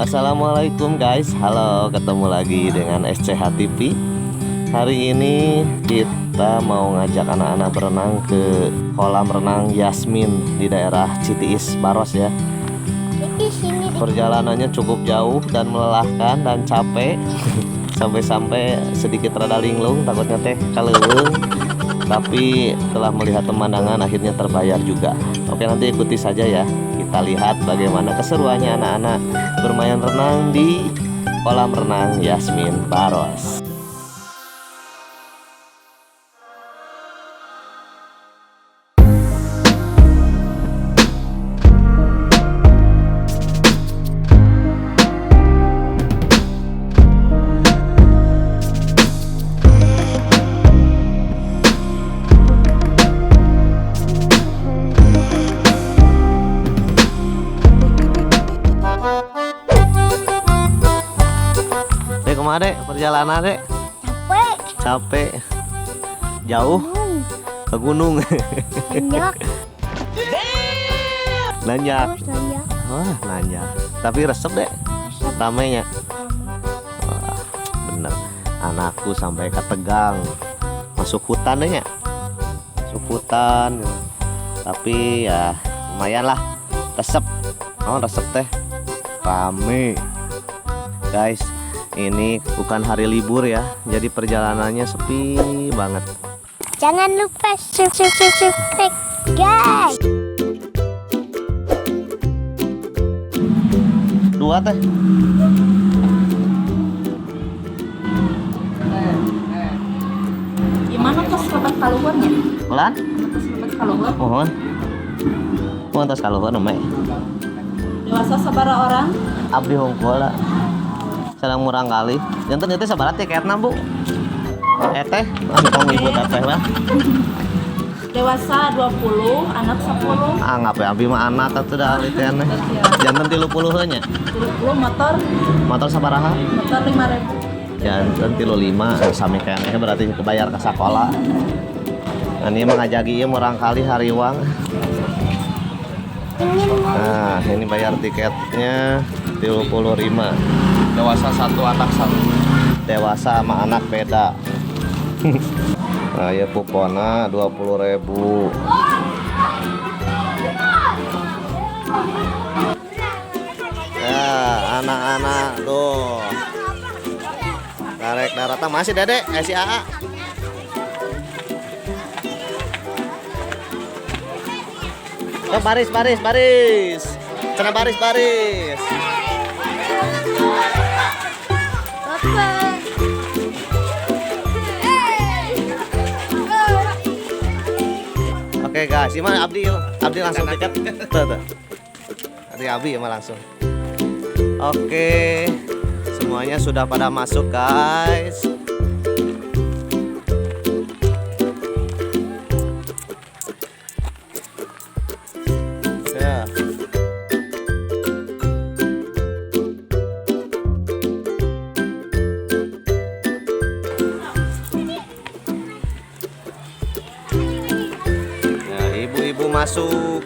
Assalamualaikum guys. Halo, ketemu lagi dengan SCH TV. Hari ini kita mau ngajak anak-anak berenang ke kolam renang Yasmin di daerah Citiis, Baros ya. Di sini. Perjalanannya cukup jauh dan melelahkan dan capek. Sampai-sampai sedikit rada linglung, takutnya teh ka leuweung. Tapi setelah melihat pemandangan akhirnya terbayar juga. Oke, nanti ikuti saja ya. Kita lihat bagaimana keseruannya anak-anak bermain renang di kolam renang Yasmin Baros. Dek, kumaha, Dek? Perjalanan, Dek? Capek. Capek. Jauh ke gunung. Banyak. Nanjak. Terus nanjak. Wah, nanjak. Tapi resep, Dek. Resep. Ramenya. Wah, bener. Anakku sampai ke Tegang. Masuk hutan deh nya. Masuk hutan. Tapi ya lumayan lah. Resep. Oh, resep teh. Rame. Guys, ini bukan hari libur ya. Jadi perjalanannya sepi banget. Jangan lupa subscribe, guys. Dua teh. Gimana tos lebet kaluhurnya? Pelan? Tos lebet kaluhur. Mohon. Mohon tos kaluhur namanya. Dewasa sabaraha orang? Abdi hungkul lah. Sareng murangkalih. Janten itu sabaraha tiketna, Bu? Eh teh, ah tong ibu teh lah. Dewasa 20, anak 10. Ah, ngapa abdi mah anak atuh da abdi teh aneh. Janten 30 heuh nya. 30 motor, Motor sabaraha? Motor 5000. Janten 35 sami keneh berarti kebayar ke sekolah. Nah, ini mah ngajagi ieu murangkalih hariwang. Ingin. Nah, ini bayar tiketnya 35. Dewasa satu, anak satu. Dewasa sama anak beda. Nah, ya kupona 20.000. Ya, anak-anak tuh. Tarik daratan masih Dedek, eh si AA. Oh, baris, baris, baris. Cenah baris, baris. Bapak. Oke guys, gimana Abdi? Abdi langsung tiket. Tuh, tuh. Abdi Abdi ya mah langsung. Oke, semuanya sudah pada masuk, guys. Ya. Ya, ibu-ibu masuk.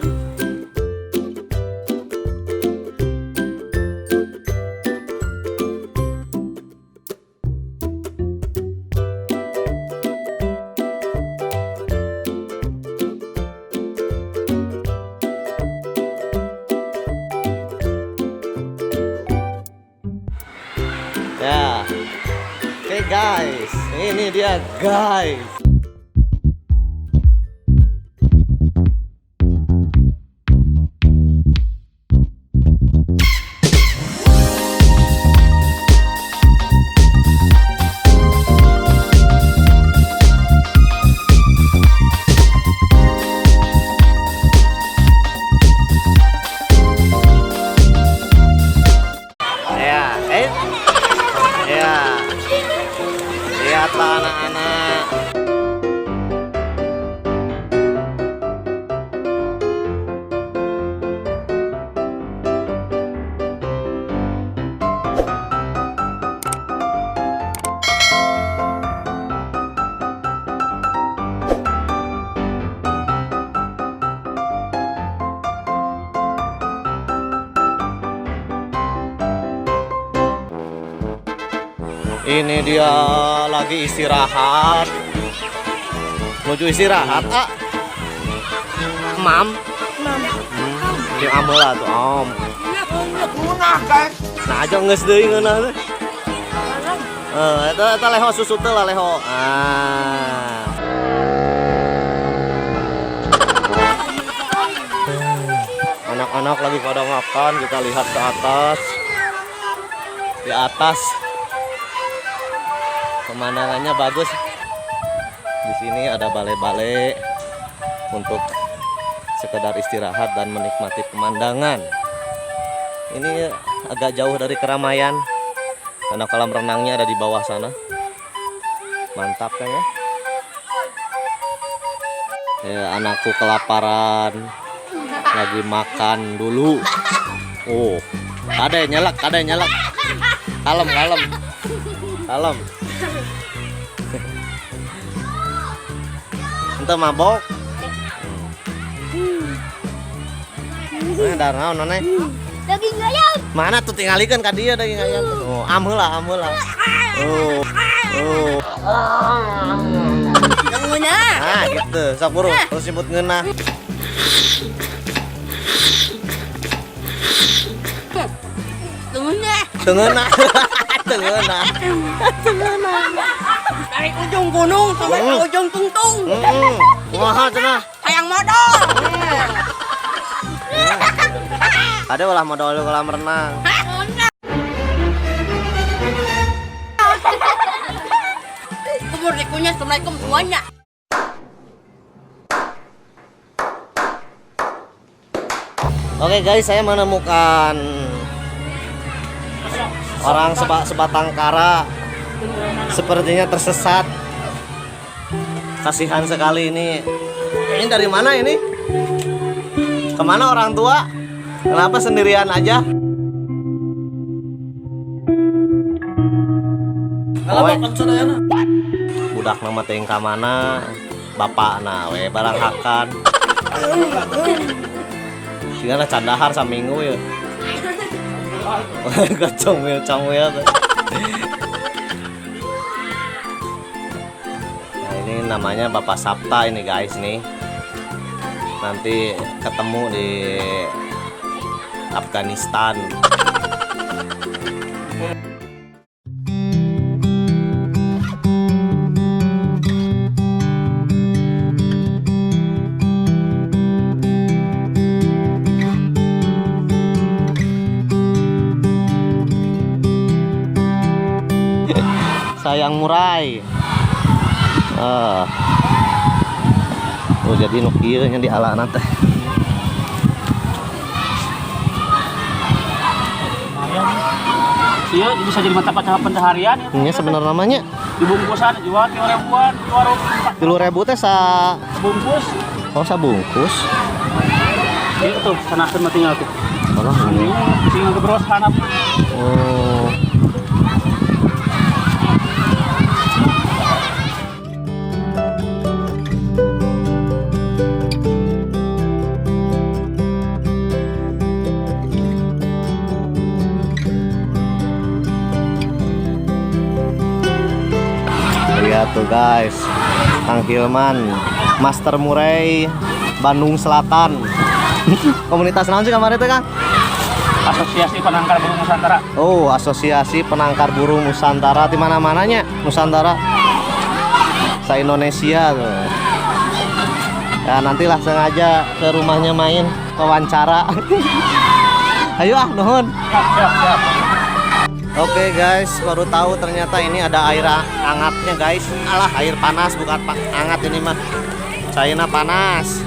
Ya. Oke guys, ini dia, guys. Ya, eh. Ya. Lihatlah anak-anak. Ini dia lagi istirahat. Menuju istirahat, ah. Mam. Jeung am heula tuh, Om. Nah, aja geus deui ngeunah teh. Eh, eta eta leho susu teh lah leho. Ah. Anak-anak lagi pada makan, kita lihat ke atas. Di atas pemandangannya bagus. Di sini ada bale-bale untuk sekedar istirahat dan menikmati pemandangan. Ini agak jauh dari keramaian karena kolam renangnya ada di bawah sana. Mantap kan ya? Ya, anakku kelaparan, lagi makan dulu. Oh, ada yang nyelak, ada yang nyelak. Kalem, kalem, kalem. Ente mabok. Nah, dar naon none? Daging ayam. Mana tuh tingalikeun ka dieu daging ayam. Oh, am heula, am heula. Oh. Oh. Ngeunah. Nah, gitu. Sok buru, terus nyebut ngeunah. Ngeunah. Teu ngeunah. Teu ngeunah. Dari ujung gunung sampai ke ujung tungtung. Wah, cenah. Hayang modal. Ada ulah modal kolam renang. Kubur dikunyah, assalamualaikum semuanya. Oke guys, saya menemukan orang sebatang kara, sepertinya tersesat. Kasihan sekali ini. Ini dari mana ini? Kemana orang tua? Kenapa sendirian aja? Poe. Budak nama teh ka mana? Bapakna we barang hakan. Tinggal can dahar saminggu ya. Kecomil-comil tuh. Nah, ini namanya Bapak Sabta ini guys nih. Nanti ketemu di Afghanistan. Sayang murai. Ah. Oh, jadi nu kieu nya di alana teh. Iya, bisa jadi mata pencaharian ya. Ini sebenarnya namanya Dibungkusan jual 3 ribuan, di warung. 3.000 teh sa Bungkus. Oh, sabungkus. Iya tuh, sanakeun mah tinggal tuh. Alah, ini. Tinggal ke bros hanap. Oh. Lihat tuh guys, Kang Hilman, Master Murai, Bandung Selatan. Komunitas naon sih kemarin itu, Kang? Asosiasi Penangkar Burung Nusantara. Oh, Asosiasi Penangkar Burung Nusantara di mana-mananya Nusantara. Sa Indonesia tuh. Ya nantilah sengaja ke rumahnya main wawancara. Ayo ah, nuhun. Siap, siap, siap. Oke guys, baru tahu ternyata ini ada air hangatnya guys. Alah, air panas bukan hangat ini mah. China panas.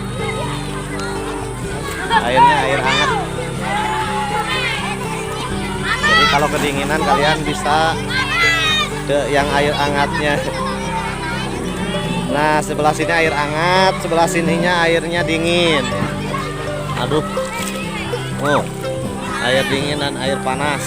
Airnya air hangat. Jadi kalau kedinginan kalian bisa ke yang air hangatnya. Nah, sebelah sini air hangat, sebelah sininya airnya dingin. Aduh. Oh, air dingin dan air panas.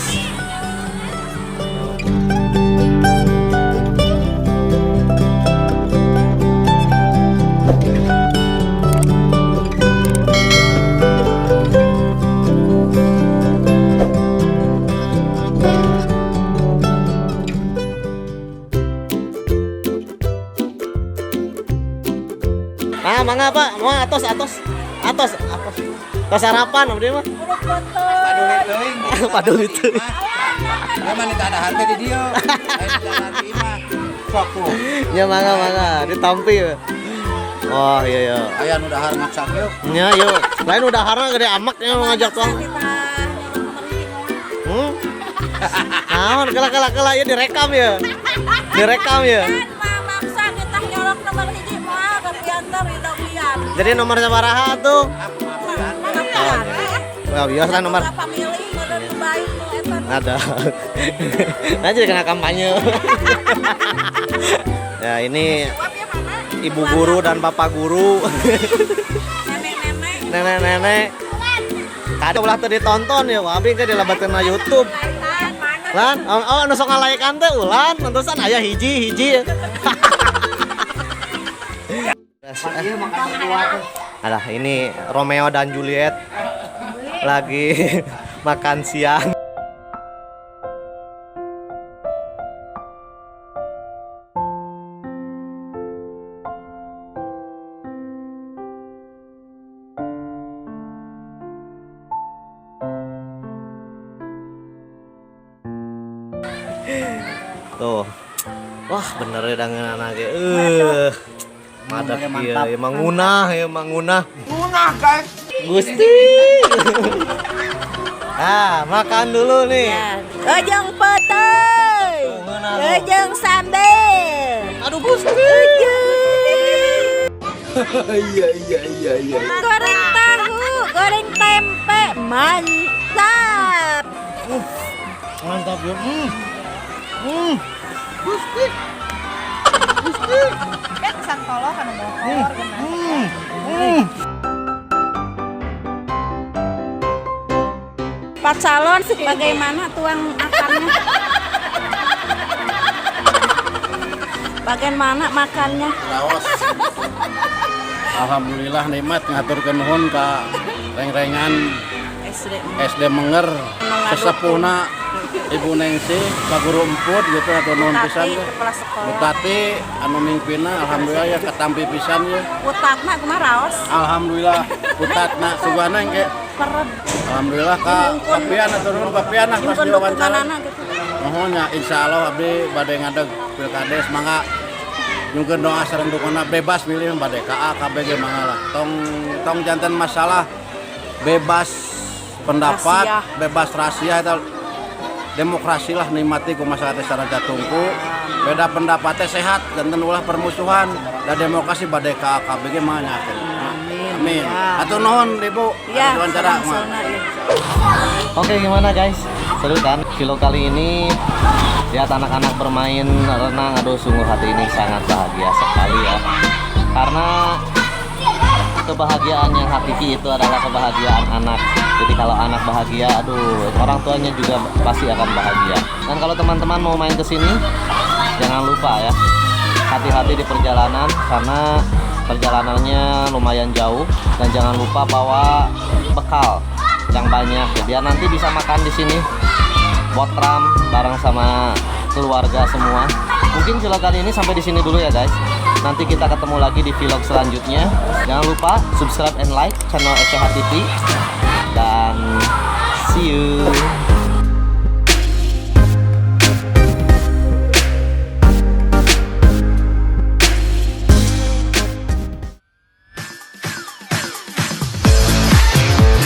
Mangga Pak, mau atos atos. Atos atos. Tos sarapan abdi mah. Paduli teuing. Paduli teuing. Memang tidak ada harga di dia. Lain di imah. Sok tuh. Ya mangga mangga ditampi. Oh iya iya. Aya nu dahar maksa yuk. Nya yuk. Lain udah harna gede amak ya mau ngajak tuang. Naon kela kela kela ya direkam ya. Direkam ya. Maksa kita nyolok nomor hiji moal kepiantar ridho pian. Jadi nomor sabaraha tuh? Wah, biasa nomor. Pamilih meureun nu baik nu eta. Ada. Nah, jadi kena kampanye. Ya, ini ibu guru dan bapak guru. Nenek-nenek. Nenek-nenek. Kada ulah teu ditonton ya, wah abi ke dilebatkeun na YouTube. Lan, oh anu sok ngalayekan teh ulan, tentusan aya hiji-hiji. Alah, ini Romeo dan Juliet lagi makan siang. Tuh. Wah, bener ya dengan anaknya. Madak iya, emang ngunah, emang ngunah. Munah guys. Gusti. Ah, makan dulu nih. Ejeng petai. Ejeng sambel. Aduh Gusti. Iya iya iya iya. Goreng tahu, goreng tempe, mantap. Mantap ya. Gusti. Gusti. Santolo kan motor. Pak calon, bagaimana tuang makannya? Bagaimana makannya? Raos. Alhamdulillah nikmat ngaturkeun nuhun ka reng-rengan SD. SD Menger sesepuhna Ibu Nengsi, Pak Guru Emput gitu atau nuhun pisan Bupati, teh. kepala sekolah. Bupati anu mimpinna alhamdulillah ya katampi pisan ya. Utatna kumaha raos? Alhamdulillah putatna sugana engke. Perut. Alhamdulillah ka Papian atau nuhun Papian lah pas Nyungkeun diwawancara. dukunganana gitu. Nuhun ya insyaallah abdi bade ngadeg pilkades mangga nyungkeun doa sareng dukungan bebas milih bade KA KBG mangga lah. Tong tong janten masalah bebas pendapat, Rahasia. bebas rahasia eta demokrasi lah nikmati ku masyarakat secara jatungku. Beda pendapatnya sehat janten ulah permusuhan da demokrasi bade KA KBG mangga nyakeun. Amin. Atur nuhun Ibu. Ya, diwawancara mah. langsung, ya. Oke, gimana guys? Seru kan? Vlog kali ini lihat anak-anak bermain renang, aduh sungguh hati ini sangat bahagia sekali ya. Karena kebahagiaan yang hakiki itu adalah kebahagiaan anak. Jadi kalau anak bahagia, aduh, orang tuanya juga pasti akan bahagia. Dan kalau teman-teman mau main ke sini, jangan lupa ya, hati-hati di perjalanan karena perjalanannya lumayan jauh, dan jangan lupa bawa bekal yang banyak ya, biar nanti bisa makan di sini botram bareng sama keluarga semua. Mungkin vlog kali ini sampai di sini dulu ya guys. Nanti kita ketemu lagi di vlog selanjutnya. Jangan lupa subscribe and like channel SCH TV. Dan see you.